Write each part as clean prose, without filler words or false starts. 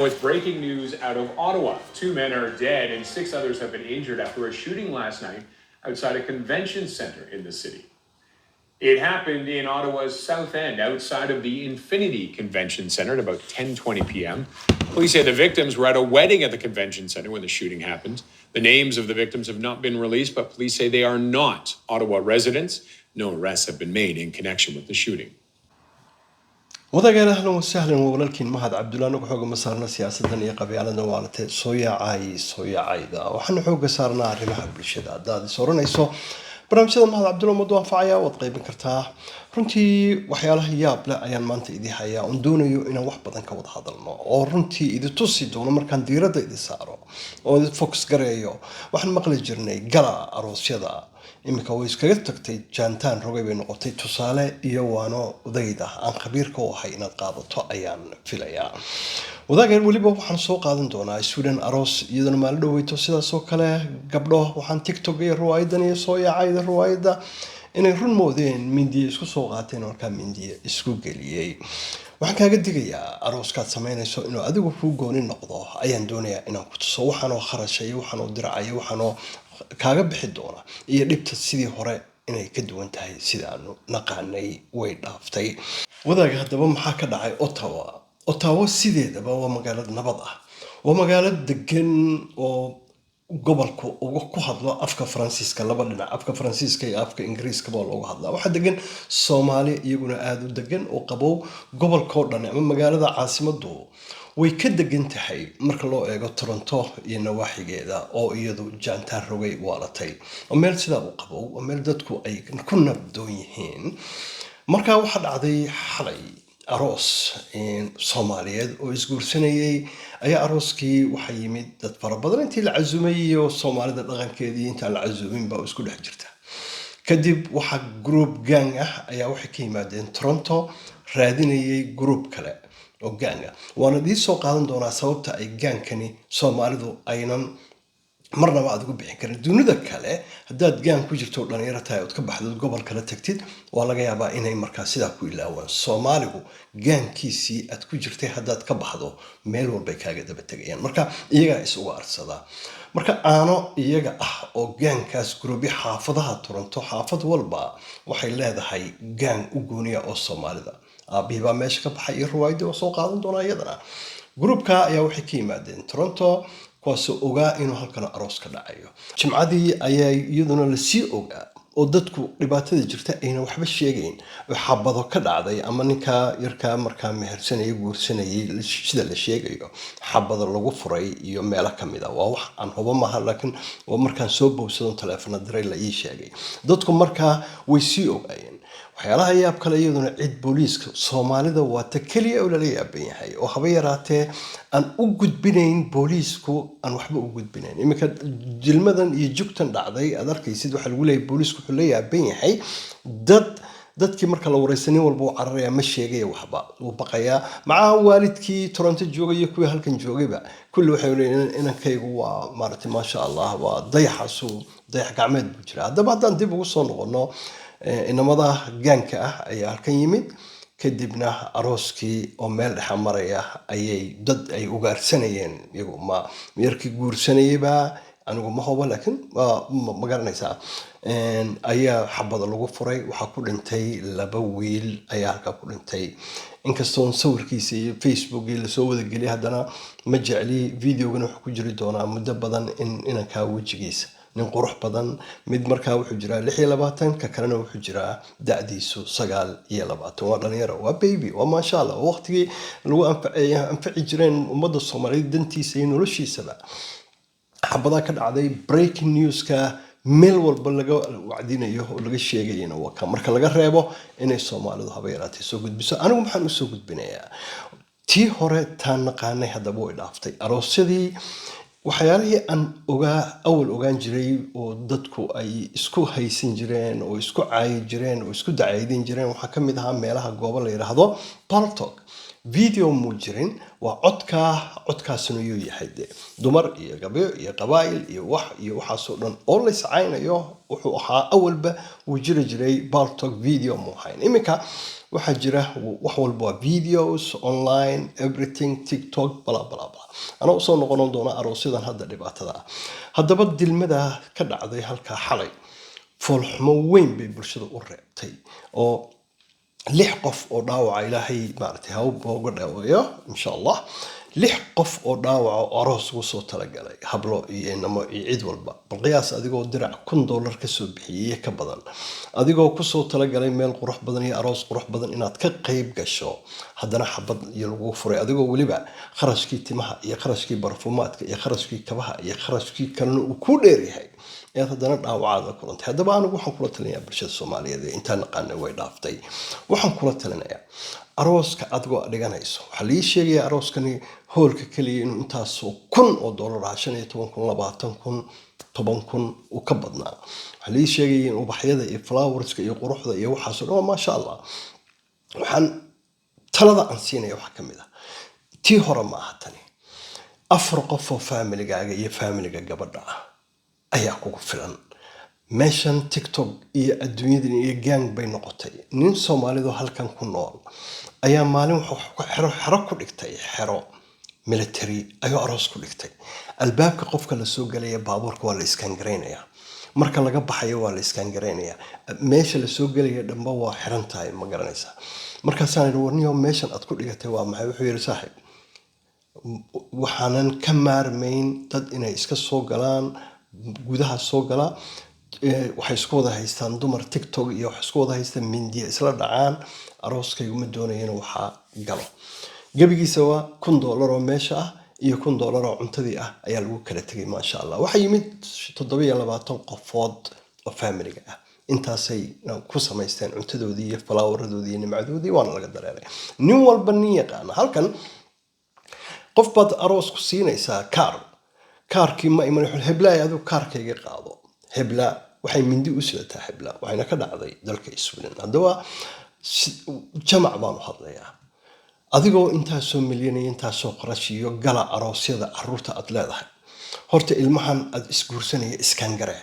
With breaking news out of Ottawa, two men are dead and six others have been injured after a shooting last night outside a convention center in the city. It happened in Ottawa's South End, outside of the Infinity Convention Center at about 10:20 p.m. Police say the victims were at a wedding at the convention center when the shooting happened. The names of the victims have not been released, but police say they are not Ottawa residents. No arrests have been made in connection with the shooting. Wadaagaal, ahlan wasahlan, waa walaalkiin Mahad Cabdulla. Anagu xooga ma saarna siyaasadan iyo qabyaaladan waalatee soo yaacay soo yaacayda. Waxaanu xooga saarnaa arrimaha bulshada. Haddaad is oranayso barnaamijyada Mahad Cabdulla ummaddu anfacaya, waad qaybin kartaa. Runtii waxyaalaha yaab leh ayaan maanta idii hayaa oon doonayo inaan wax badan ka wada hadalno, oo runtii idi tusi doono markaan diiradda idi saaro oo idi focus gareeyo. Waxaan maqli jirnay gala aroosyada, iminka way iskaga tagtay, jaantaan rogay bay noqotay. Tusaale iyo waano odayda aan khabiirka u ahay inaad qaadato ayaan filayaa. Wadaagan weliba waxaan soo qaadan doonaa Sweden aroos iyadana maalin dhoweyto sidaas oo kale gabdho. Waxaan TikTok iyo riwaayadan iyo soo yaacayda riwaayadda inay run moodeen, mindiye isku soo qaateen, markaa mindiye isku geliyey. Waxaan kaaga digayaa arooskaad samaynayso inuu adigu kuu gooni noqdo ayaan doonayaa inaan ku tuso waxaanoo kharasha iyo waxaanoo diracaya, waxaanoo kaaga bixi doona iyo dhibta sidii hore inay ka duwan tahay sidaanu naqaanay, way dhaaftay. Wadaaga, haddaba maxaa ka dhacay Ottawa? Ottawa sideedaba waa magaalad nabad ah, waa magaalo degan oo gobolku uga ku hadlo afka Faransiiska. Laba dhinac, afka Faransiiska iyo afka Ingiriiskaba waa looga hadlaa. Waxaa degan Soomaali iyaguna aada u degan oo qabow. Gobolkao dhan ama magaalada caasimadu way ka degan tahay marka loo eego Toronto iyo nawaaxigeeda oo iyadu jaantaan rogay waalatay. Oo meel sidaa u qabow, oo meel dadku ay ku nabdoon yihiin. Markaa waxaa dhacday xalay aroos Soomaaliyeed oo isguursanayay ayaa arooskii waxaa yimid dad fara badan, intii la casumay iyo Soomaalida dhaqankeedii intaan la casuumin baa isku dhex jirta. Kadib waxaa group gang ah ayaa waxay ka yimaadeen Toronto, raadinayay group kale oo gang ah. Waana idii soo qaadan doonaa sababta ay gangkani Soomaalidu aynan marnaba aad ugu bixin karin. Dunida kale haddaad gang ku jirto oo dhalinyaro tahay ood ka baxdood gobol kale tagtid, waa laga yaabaa inay markaa sidaa ku ilaawaan. Soomaaligu gangkiisii aad ku jirtay haddaad ka baxdo, meel walbay kaaga daba tegayaan. Marka iyagaa is uga arsadaa. Marka aano iyaga ah oo gangkaas groupyo xaafadaha Toronto, xaafad walba waxay leedahay gang u gooniya oo Soomaalida. Aabihii baa meesha ka baxay iyo ruwaayadii waa soo qaadan doonaa iyadana. Groupka ayaa waxay ka yimaadeen Toronto, kuwaasoo ogaa inuu halkan aroos ka dhacayo. Jimcadii ayaa iyaduna lasii ogaa oo dadku dhibaatada jirta ayna waxba sheegayn oo xabado ka dhacday, ama ninkaa yarkaa markaa mehersanaya guursanayay sida la sheegayo xabado lagu furay iyo meelo kamid a. Waa wax aan hubo maaha, laakiin waa markaan soo bowsadon taleefona diray la ii sheegay. Dadku markaa way sii ogaayeen. Waxyaalaha yaab kale iyaduna, cid booliiska Soomaalida waa ta keliya oo lala yaaban yahay oo haba yaraatee aan u gudbinayn, booliisku aan waxba u gudbinayn. Iminka jilmadan iyo jugtan dhacday aad arkaysid, waxaa lagu leeyahay booliisku wuxuu la yaaban yahay dad dadkii marka la wareysa nin walba uu cararaya, ma sheegaya waxba, wuu baqayaa. Macaha waalidkii Toronto joogay iyo kuwii halkan joogayba kulli waxay leeyihiin inankaygu waa maaragtay, maasha Allah, waa dayaxaasu dayax gacmeed buu jiraa. Haddaba haddaan dib ugu soo noqono, inamada gangka ah ayaa halkan yimid. Kadibna arooskii oo meel dhexa maraya ayay dad ay ugaarsanayeen iyagu, ma yarkii guursanayayba anigu ma hubo, laakiin waa ma garanaysaa, ayaa xabada lagu furay. Waxaa ku dhintay laba wiil ayaa halkaa ku dhintay. Inkastoon sawirkiisa iyo Facebookii lasoo wadageliyay, haddana ma jecli. Videogana wuxuu ku jiri doonaa muddo badan in inankaa wejigiisa, nin qurux badan. Mid markaa wuxuu jiraa 26, ka kalena wuxuu jiraa da'diisu 29. Waa dhalinyaro, waa baby, waa maasha Allah, waa waqtigii lagu anfaci jireen ummadda Soomaaliyeed dantiisa iyo noloshiisaba. Xabadaa ka dhacday, breaking newska meel walba laga wacdinayo oo laga sheegayana waa ka marka laga reebo inay Soomaalidu haba yaraatay soo gudbiso. Anigu maxaan usoo gudbinayaa? Tii hore taan naqaanay haddaba way dhaaftay. Aroosyadii, waxyaalihii aan ogaa awal ogaan jiray oo dadku ay isku haysan jireen oo isku caayi jireen oo isku dacaydin jireen, waxaa ka mid ahaa meelaha goobo la yidhaahdo Paltalk. Video muu jirin. Waa codkaa, codkaasina yuu yahay de dumar iyo gabyo iyo qabaa'il iyo wax iyo waxaasoo dhan oo la iscaynayo. Wuxuu ahaa awalba wuu jiri jiray Paltalk, video muu ahayn. Iminka waxaa jira wax walba waa videos online, everything, TikTok, bla bla bla. Anaa usoo noqonon doona aroosyadan hadda dhibaatada ah. Haddaba dilmada ka dhacday halkaa xalay foolxumo weyn bay bulshada u reebtay, oo 6 qof oo dhaawaca, Ilaahay maaragtay ha uga dhaawayo insha Allah, 6 qof oo dhaawaca oo aroos ugu soo talagalay, hablo iyo inamo iyo cid walba. Bal qiyaas adigoo dirac $1000 kasoo bixiyey ka badan, adigoo kusoo talagalay meel qurux badan iyo aroos qurux badan inaad ka qayb gasho, haddana xabad iyo lagu furay, adigoo weliba kharashkii timaha iyo kharashkii barfumaadka iyo kharashkii kabaha iyo kharashkii kalena uu ku dheeryahay, ayaad haddana dhaawacaad la kulantay. Haddaba anigu waxaan kula talinayaa bulshada Soomaaliyeed ee intaan naqaana way dhaaftay, waxaan kula talinayaa arooska adigoo dhiganayso, waxaa lii sheegayaa arooskani hoolka keliya inuu intaasoo kun oo dollar ah, 15,000, 20,000, 10,000 uu ka badnaa. Waxaa lii sheegaya in ubaxyada iyo flowerska iyo quruxda iyo waxaasoo dhan waa maasha Allah. Waxaan talada aan siinaya waxaa ka mid ah, tii hore ma aha tani, 4 qof oo familigaaga iyo familiga gabadha ah ayaa kugu filan. Meeshan TikTok iyo adduunyadan iyo gang bay noqotay. Nin Soomaalidu halkan ku nool ayaa maalin wuxuu xero ku dhigtay, xero military ayuu aroos ku dhigtay. Albaabka qofka lasoo gelaya baabuurka waa la scan garaynaya, marka laga baxayo waa la scan garaynaya, meesha lasoo gelaya dhanba waa xiran tahay, ma garanaysaa? Markaasaan idhi, "Warniyo, meeshan aad ku dhigatay waa maxay?" Wuxuu yidhi, "Saaxib, waxaanan ka maarmayn dad inay iska soo galaan, gudaha soo galaa. Waxay isku wada haystaan dumar TikTok iyo waxay isku wada haystaan mindiya isla dhacaan. Arooskaygu ma doonayo inuu waxaa galo." Gebigiisa waa $1000 oo meesha ah iyo $1000 oo cuntadii ah ayaa lagu kala tegay, maasha Allah. Waxaa yimid 27 qofood oo familiga ah, intaasay ku samaysteen cuntadoodii iyo flowerradoodii iyo nimcadoodii, waana laga dareeray. Nin walba nin yaqaana halkan qof baad aroos ku siinaysaa kaar, kaarkii ma iman. Heblaay, adigu kaarkayga qaado. Hebla waxay mindi u sidataa hebla, waxayna ka dhacday dalka Sweden. Haddaba jamac baanu hadlayaa. Adigoo intaasoo milyan iyo intaasoo qarash iyo gala aroosyada caruurta aad leedahay, horta ilmahan aad isguursanaya scan garee.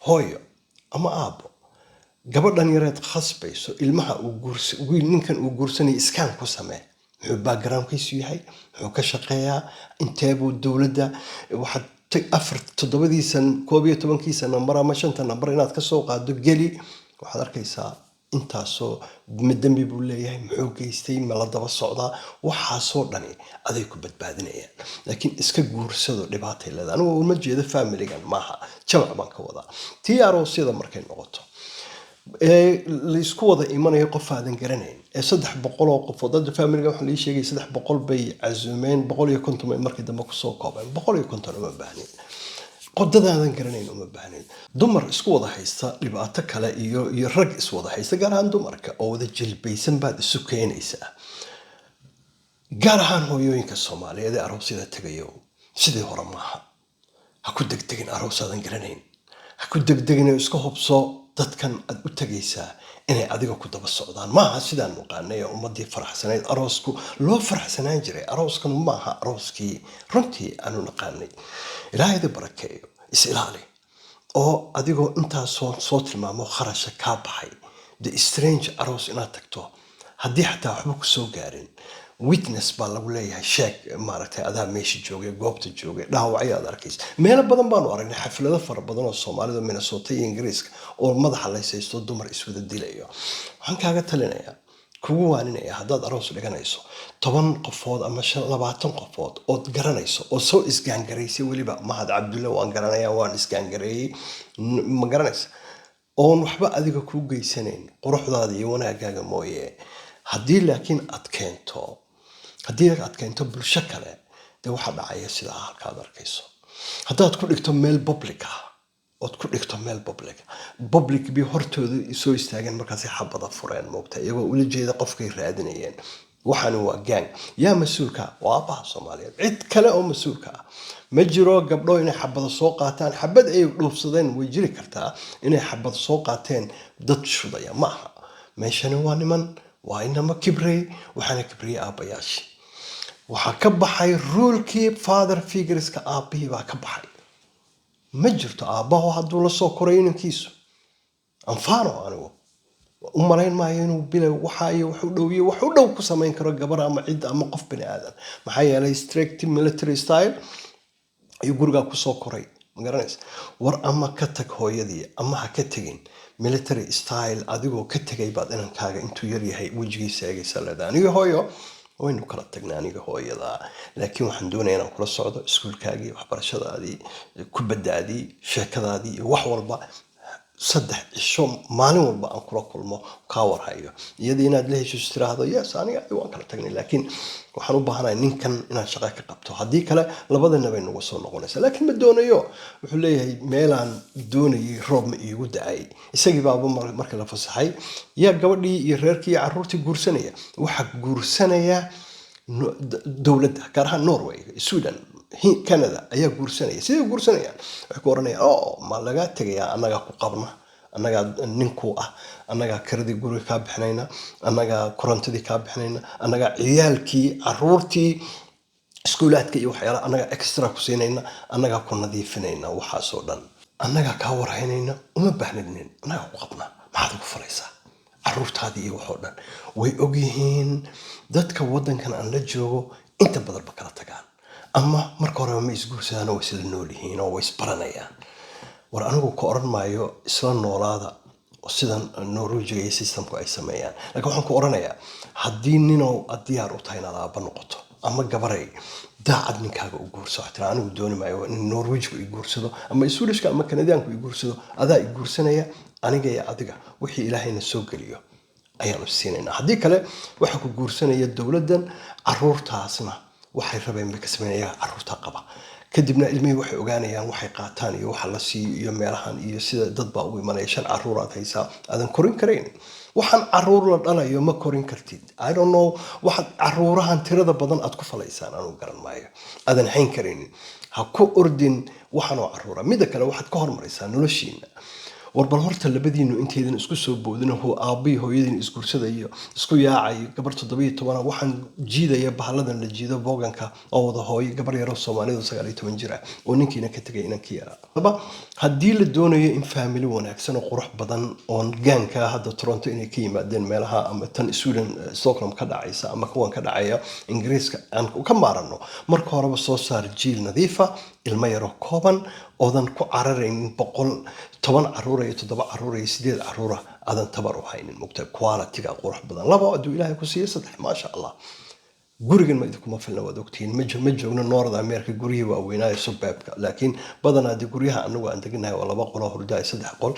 Hooyo ama aabbo, gabadhan yareed khasbayso ilmaha uu guurs wiil ninkan uu guursanaya scan ku samee. Muxuu backgroundkiisu yahay? Muxuu ka shaqeeyaa? Inteebuu dowladda? Waxaad afar toddobadiisan 11-kiisa nambar ama shanta nambar inaad kasoo qaado geli. Waxaad arkaysaa intaasoo ma dembi buu leeyahay, muxuu geystay, ma la daba socdaa? Waxaasoo dhani aday ku badbaadinayaan. Laakiin iska guursado dhibaatay leedahay. Anigu uma jeedo familigan maaha, jamac baan ka wadaa. Tii aroosyada markay noqoto ee laysku wada imanayo, qof aadan garanayn ee 300 oo qofood, hadda familiga waxaa lii sheegay 300 bay casuumeen, 150 bay markii dambe kusoo koobeen. 150 uma baahnin, qodadaadan garanayn uma baahnin. Dumar isku wada haysta dhibaato kale iyo rag iswada haysta, gaar ahaan dumarka oo wada jilbaysan baad isu keenaysaa. Gaar ahaan hooyooyinka Soomaaliyeed ee aroosyada tegayo, sidii hore maaha. Ha ku degdegin aroosaadan garanayn, ha ku degdegin oo iska hubso dadkan aad u tegaysaa inay adiga ku daba socdaan. Maaha sidaan naqaanay ee ummadii faraxsanayd, aroosku loo faraxsanaan jiray. Arooskan maaha arooskii runtii aanu naqaanay. Ilaahayda barakeeyo. Is ilaali oo adigoo intaasoo soo tilmaamo kharasha kaa baxay, the strange aroos inaad tagto, haddii xataa waxba kusoo gaarin, witness baa lagu leeyahay, sheeg maaragtay adaa meesha joogay, goobta joogay, dhaawacyo aad arkaysa. Meelo badan baanu aragnay, xaflado fara badan oo Soomaalida Minnesota iyo Ingiriiska oo madaxa laysaysto, dumar iswada dilayo. Waxaan kaaga talinayaa, kugu waaninaya, haddaad aroos dhiganayso, 10 qofood ama 20 qofood ood garanayso oo soo scan garaysay. Weliba Mahad Cabdulle waan garanaya, waan scan gareeyey, ma garanaysa, oon waxba adiga kuu geysanayn quruxdaada iyo wanaagaaga mooye. Haddii laakiin aad keento, haddii aad keento bulsho kale, dee waxaa dhacaya sidaa halkaad arkayso. Haddaad ku dhigto meel public ah, ood ku dhigto meel public, public bi hortooda soo istaageen, markaasay xabada fureen, moogta, iyagoo ula jeeda qofkay raadinayeen. Waxaani waa gang. Yaa mas-uulka? Waa aabbaha Soomaaliyeed. Cid kale oo mas-uulka ah ma jiro. Gabdho inay xabada soo qaataan, xabad ay dhuufsadeen way jiri kartaa, inay xabad soo qaateen dad shudaya ma aha. Meeshani waa niman, waa inama kibrey, waxaana kibriyey aabbayaashii. Waxaa ka baxay role-kii father figures-ka, aabbihii baa ka baxay. Ma jirto aabbaho hadduu la soo koray inankiisu anfaano. Anigu u malayn maayo inuu bilow waxa iyo wax u dhow iyo wax u dhow ku samayn karo gabar ama cid ama qof bini aadan. Maxaa yeelay, strict military style ayuu gurigaa kusoo koray, ma garanaysa? War, ama ka tag hooyadii ama ha ka tegin, military style adigoo ka tegay baad inankaaga intuu yar yahay wejigiisa eegaysa, leedahay, "Aniga hooyo waynu kala tagnay, aniga hooyada, laakiin waxaan doonaya inaan kula socdo iskuulkaagii, waxbarashadaadii, kubaddaadii, sheekadaadii iyo wax walba, 3 cisho maalin walba aan kula kulmo, kaa warhayo." Iyadii inaad la heshiiso, tiraahdo, "Yes, aniga adiga waan kala tagnay, laakiin waxaan u baahanahay ninkan inaan shaqo ka qabto, haddii kale labadana bay nagu soo noqonaysaa." Laakiin ma doonayo. Wuxuu leeyahay, "Meelaan doonayay roob ma iigu da-ay." Isagii baaba marka la fasaxay, yaa gabadhii iyo reerkii iyo carruurtii guursanaya. Waxaa guursanaya dowladda, gaar ahaan Norway, Sweden, Canada ayaa guursanaya. Sidee u guursanayaan? Waxay ku oranayaan, "Oo ma lagaa tegayaa? Annagaa ku qabna, annagaa ninku ah, annagaa kiradii guriga kaa bixinayna, annagaa korontadii kaa bixinayna, annagaa ciyaalkii, caruurtii, iskuulaadka iyo waxyaalaha annagaa extra ku siinayna, annagaa ku nadiifinayna, waxaasoo dhan annagaa kaa warhaynayna, uma baahnid nin, annagaa ku qabna, maxaad ugu falaysaa caruurtaadii?" Iyo waxoo dhan way ogyihiin. Dadka waddankan aan la joogo inta badan ba kala tagaan ama marka horeba ma isguursadaan oo way isla nool yihiin oo way isbaranayaan. War, anigu ka oran maayo isla noolaada oo sidan Norwegiga iyo system-ku ay sameeyaan, laakiin waxaan ku oranayaa, haddii ninow aad diyaar u tahay inaad aabba noqoto ama gabaray, daacad ninkaaga u guurso. Waxaa tiraa, "Anigu dooni maayo in Norwegigu i guursado ama Swedishka ama Canadianku i guursado, adaa i guursanaya. Aniga iyo adiga wixii Ilaahayna soo geliyo ayaanu siinaynaa." Haddii kale waxaa ku guursanaya dowladdan, caruurtaasna waxay rabeen bay ka sameynayaan caruurta qaba. Kadibna ilmihii waxay ogaanayaan waxay qaataan iyo waxa la siiyo iyo meelahan iyo sida dad baa ugu imanaya. Shan caruur aad haysaa aadan korin karayn. Waxaan caruur la dhalayo ma korin kartid. I don't know waxaad caruurahan tirada badan aad ku falaysaan, anugu garan maayo, aadan hayn karaynin. Ha ku ordin waxaan oo caruura. Midda kale, waxaad ka hormaraysaa noloshiina. War bal horta labadiinu intaydan isku soo boodin, aabbihii hooyadiin isguursadayo, isku yaacayo, gabar 17-a waxaan jiidaya, bahalladan la jiido, booganka oo wada hooyo, gabar yaroo Soomaalidu 19 jir ah oo ninkiina ka tegay inankii yaraa. Haddaba haddii la doonayo in family wanaagsan oo qurux badan oon gaanka hadda Toronto inay ka yimaadeen meelaha ama tan Sweden, Stockholm ka dhacaysa ama kuwan ka dhacaya Ingiriiska aan ka maarano, marka horeba soo saar jiil nadiifa, ilmo yaroo kooban oodan ku cararaynin 110 caruura iyo toddoba caruura iyo sideed caruura aadan tabar u haynin. Mugta quality-ga qurux badan, labo hadduu Ilaahay ku siiyo, saddex, maasha Allah. Gurigan ma idinkuma filna, waad ogtihiin. Ma joogno North America, guryihii waaweynaayo suburb-ka, laakiin badanaa dee guryaha anagu aan deganahay waa laba qoloo hurda iyo saddex qol.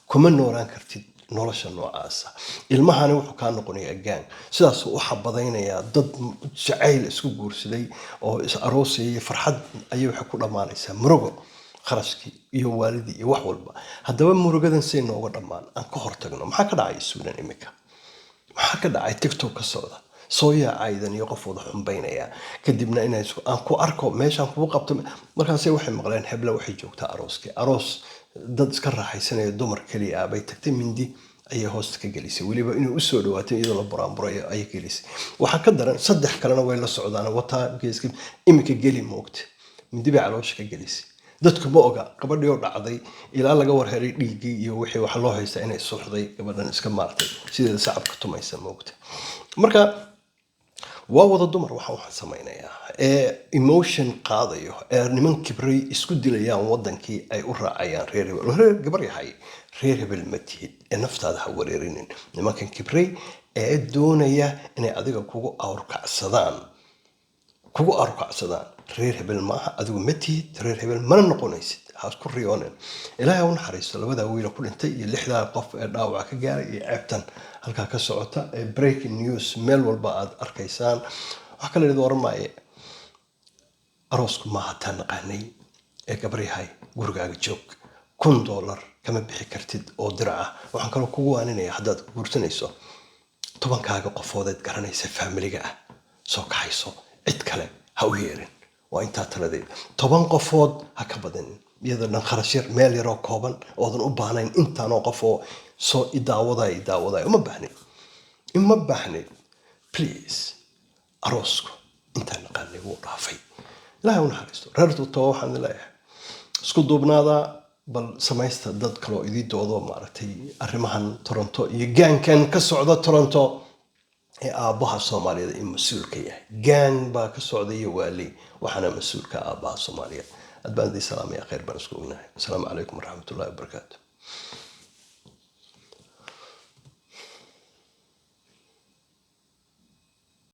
Kuma noolaan kartid nolosha noocaasa. Ilmahani wuxuu kaa noqonayaa gang, sidaasuu u xabadaynayaa. Dad jacayl isku guursaday oo is aroosayay, farxad ayay waxay ku dhammaanaysaa murugo, kharashkii iyo waalidii iyo wax walba. Haddaba murugadan say nooga dhammaan aan ka hortagno. Maxaa ka dhacay Sweden imika? Maxaa ka dhacay? TikTok ka socda soo yaacaydan iyo qof wada xumbaynaya. Kadibna inay aan ku arko meeshaan kugu qabto. Markaase waxay maqleen hebla waxay joogtaa arooskii, aroos dad iska raaxaysanaya, dumar keliya ah bay tagtay, mindi ayay hoosta ka gelisay, weliba inay usoo dhawaatay iyadoo la buraanburay ayay gelisay. Waxaa ka daran, saddex kalena way la socdaan, wataa geeska iminka geli moogta, mindi bay caloosha ka gelisay. Dadku ma oga gabadhii oo dhacday ilaa laga warhelay dhiiggii iyo wixii. Waxa loo haystaa inay suuxday gabadhan, iska maartay sideeda sacabka tumaysa moogta. Marka waa wada dumar waxaan samaynayaa ee emotion qaadayo ee niman kibray isku dilayaan, wadankii ay u raacayaan reer hebel. Reer gabar yahay, reer hebel ma tihid ee naftaada ha wareerinin. Nimankan kibray ee doonaya inay adiga kugu awrkacsadaan, kugu awrkacsadaan, reer hebel maaha, adigu ma tihid reer hebel, mana noqonaysid, ha isku riyoonin. Ilaahay u naxariisto labadaa wiila ku dhintay iyo lixdaa qof ee dhaawaca ka gaaray iyo ceebtan halkaa ka socota ee breaking news meel walba aad arkaysaan. Waxaa kale idin oran maaye, aroosku maaha taa naqaanay ee gabaryahay, gurigaaga joog. $1000 kama bixi kartid oo dirac ah. Waxaan kaloo kugu waaninayaa, haddaad guursanayso, 10-kaaga qofoodeed garanaysa family-ga ah soo kaxayso, cid kale ha u yeerin. Waa intaa taladeed. 10 qofood ha ka badanin, iyadoo dhan kharash yar, meel yaroo kooban oodan u baahnayn intaanoo qof oo soo idaawadaya idaawadaya. Uma baahnid, uma baahnid, please. Aroosku Intaan naqaanay wuu dhaafay. Ilaahay u naxariisto. Reer Ottawa waxaan idin leeyahay, isku duubnaada, bal samaysta dad kaloo idii doodo, maaragtay, arrimahan Toronto iyo gang-kan ka socda Toronto ee aabbaha Soomaaliyeed ee mas-uulka yahay. Gang baa ka socda iyo waaley, waxaana mas-uulka aabbaha Soomaaliyeed. Aad baan idin salaamaya, khayr baan isku ognahay. Asalaamu calaykum waraxmatullahi wabarakaatu.